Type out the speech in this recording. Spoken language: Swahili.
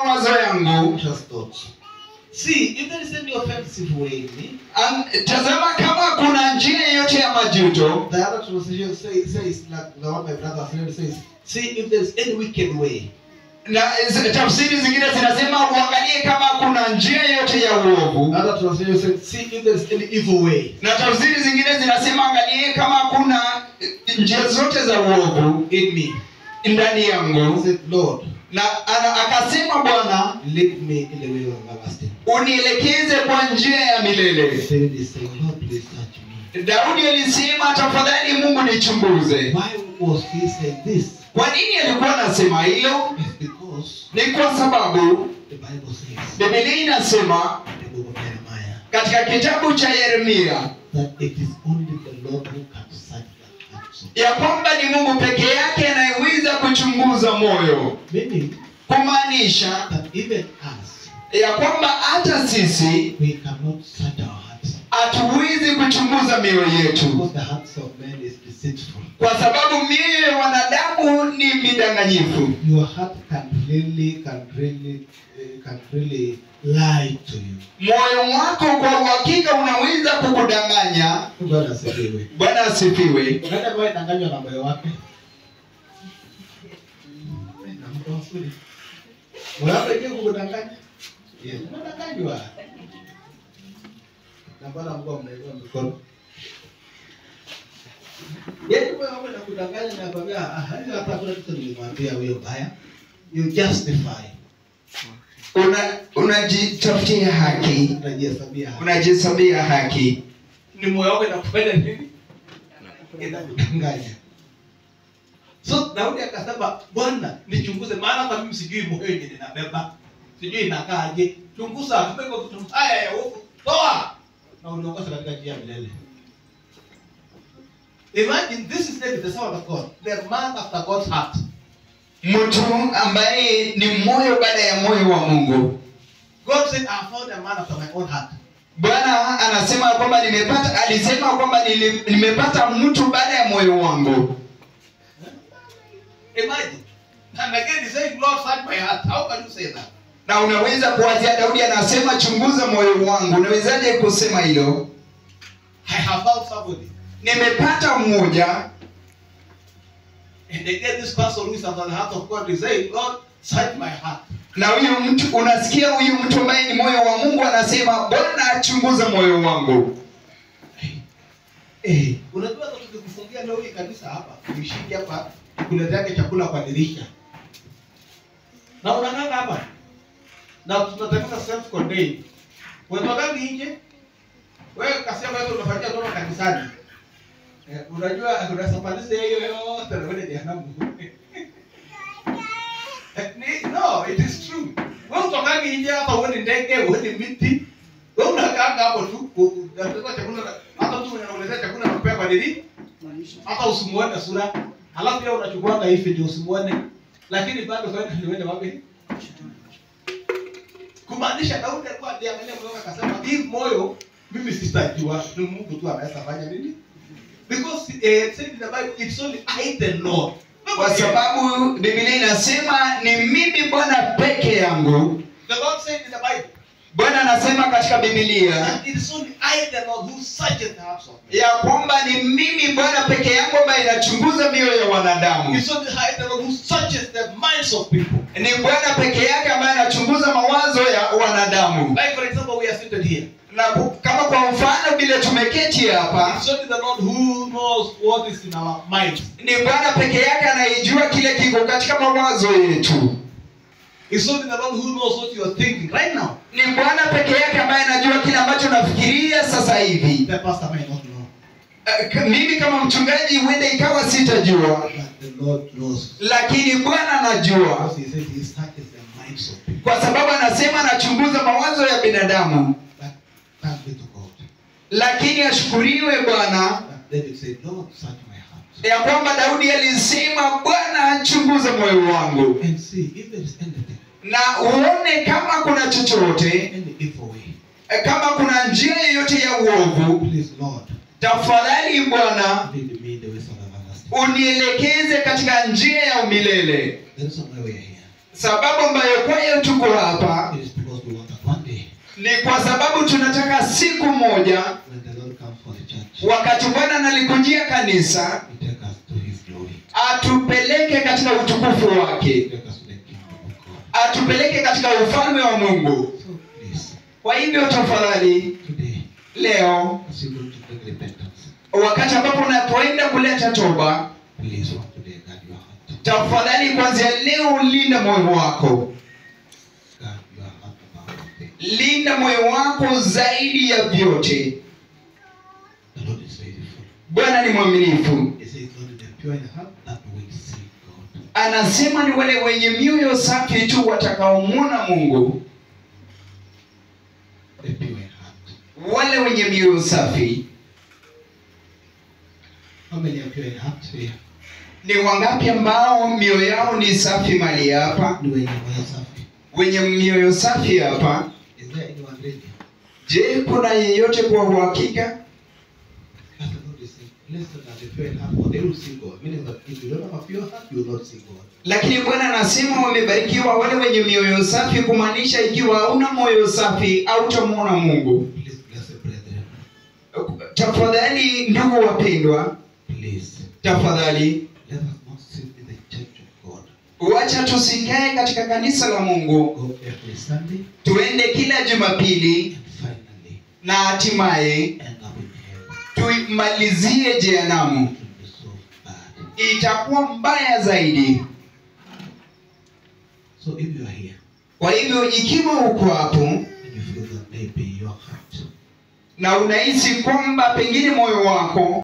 mawazo yangu. Anxious thoughts. See if there is any offensive way in me. Tazama kama kuna njia yoyote ya majuto. The other translation says like the one my brother says, see if there is any wicked way. Na tafsiri zingine zinasema uangalie kama kuna njia yoyote ya uovu. Other translation says, see if there is any evil way. Na tafsiri zingine zinasema angalie kama kuna njia zote za uovu in me, ndani yangu. Said, Lord, na akasema Bwana, lead me in the way of everlasting. Unielekeze kwa njia ya milele. David is saying, Lord, please touch me. Daudi alisema tafadhali Mungu nichunguze. Why was he saying this? Kwa nini alikuwa anasema hilo? It's because ni kwa sababu the Bible says, Biblia inasema the book of Jeremiah, katika kitabu cha Yeremia, that it is only the Lord who can search the hearts. Ya kwamba ni Mungu peke yake anayeweza kuchunguza moyo. Meaning, kumaanisha that even us, ya kwamba hata sisi we cannot search our hearts. Hatuwezi kuchunguza mioyo yetu. Because the hearts of men is deceitful. Kwa sababu mioyo ya wanadamu ni midanganyifu. Your heart can really lie to you. Moyo wako kwa uhakika unaweza kukudanganya. Bwana asifiwe. Bwana asifiwe. Nani ambaye anadanganywa na moyo wake? Na mtu mzuri. Moyo wako je kukudanganya? Yes, unadanganywa. Na bwana Mungu mnainua mikono. Yeye moyo wako unakudanganya na kwambia hata hakuna kitu nilimwambia huyo baya. You justify. Unajitafutia haki. Unajihesabia haki. Unajihesabia haki. Ni moyo wako inakufanya nini? Inakudanganya. So Daudi akasema Bwana nichunguze, maana hata mimi sijui moyo yenyewe ninabeba. Sijui inakaaje. Chunguza kama iko kitu haya ya uovu. Toa na uniongoze katika njia milele. Imagine this is David, the son of God, the man after God's heart. Mtu ambaye ni moyo baada ya moyo wa Mungu. God said, I found a man after my own heart. Bwana anasema kwamba nimepata, alisema kwamba nimepata mtu baada ya moyo wangu. Imagine. And again he said, Lord, search my heart. How can you say that? Na unaweza kuwazia Daudi anasema chunguza moyo wangu. Unawezaje kusema hilo? I have found somebody. Nimepata mmoja. And again this person who is after the heart of God is saying, Lord, search my heart. Na huyu mtu unasikia huyu mtu ambaye ni moyo wa Mungu anasema Bwana chunguza moyo wangu. Unajua tukikufungia leo hii kanisa hapa, uishike hapa, tukuletea chakula kwa dirisha. Na unang'anga hapa. Na tunatengeneza self contained. Unatoka nje. Wewe kasema wewe unafanyia toka kanisani. Unajua unasafalisha hiyo yote na wewe jehanamu. No, it is true. Wewe utokangi nje hapa uone ndege, uone miti. Wewe unakaanga hapo tu, unataka chakula, hata mtu mwenye anakuletea chakula anakupea kwa nini? Hata usimuone sura. Halafu pia unachukua hivi ndio usimuone. Lakini bado kwenda uende wapi? Kumaanisha Daudi alikuwa aliangalia moyo akasema, hii moyo mimi sitajua, ni Mungu tu anaweza fanya nini? Because it said in the Bible, it's only I the Lord. Kwa sababu Biblia inasema ni mimi Bwana peke yangu. The Lord said in the Bible. Bwana anasema katika Biblia, it's only I the Lord who searches the hearts of men. Ya kwamba ni mimi Bwana peke yangu ambaye nachunguza mioyo ya wanadamu. It's only I the Lord who searches the minds of people. Ni Bwana peke yake ambaye anachunguza mawazo ya wanadamu. Like for example, we are seated here. Na kama kwa mfano vile tumeketi hapa, it's only the Lord who knows what is in our minds. Ni Bwana peke yake anayejua kile kiko katika mawazo yetu. It's only the Lord who knows what you are thinking right now. Ni Bwana peke yake ambaye anajua kile ambacho unafikiria sasa hivi. The pastor may not know. Mimi kama mchungaji huenda ikawa sitajua. But the Lord knows. Lakini Bwana anajua. Because he says he searches the minds of people. Kwa sababu anasema anachunguza mawazo ya binadamu. But thank be to God. Lakini ashukuriwe Bwana. David said, Lord, search my heart. Ya kwamba Daudi alisema Bwana chunguza moyo wangu. And see if there is anything. Na uone kama kuna chochote, any evil way. Kama kuna njia yoyote ya uovu, please Lord, tafadhali Bwana, lead me in the ways of everlasting. Unielekeze katika njia ya umilele. The reason why we are here. Sababu ambayo kwayo tuko hapa it is because we want that one day, ni kwa sababu tunataka siku moja, when the Lord comes for the church, wakati Bwana analikujia kanisa, He take us to His glory. atupeleke katika utukufu He wake, take us to the kingdom of God. atupeleke katika ufalme wa Mungu. So please, Kwa hivyo tafadhali, today, leo as you go to bring repentance, wakati ambapo unapoenda kuleta toba, please from today guard your heart. tafadhali kuanzia leo linda moyo wako, Guard your heart above all things. linda moyo wako zaidi ya vyote. The Lord is faithful. Bwana ni mwaminifu. He says, only the pure in heart that will see God. Anasema ni wale wenye mioyo safi tu watakaomwona Mungu, The pure in heart. wale wenye mioyo safi. How many are pure in heart here? Ni wangapi ambao mioyo yao ni safi mali hapa? Ni wenye moyo safi. Wenye mioyo safi hapa. Is there anyone ready? Je, kuna yeyote kwa uhakika? As the Lord is saying, blessed are the pure in heart, for they will see God. Meaning that if you don't have a pure heart, you will not see God. Lakini Bwana anasema wamebarikiwa wale wenye mioyo safi, kumaanisha ikiwa hauna moyo safi hautamwona Mungu. Please, blessed brethren, Tafadhali ndugu wapendwa, please, tafadhali let us not sit in the church of God. wacha tusikae katika kanisa la Mungu, Go every Sunday tuende kila Jumapili and finally na hatimaye end up in hell. tuimalizie jehanamu. It will be so bad. Itakuwa mbaya zaidi. So if you are here Kwa hivyo ikiwa uko hapo and you feel that maybe your heart na unahisi kwamba pengine moyo wako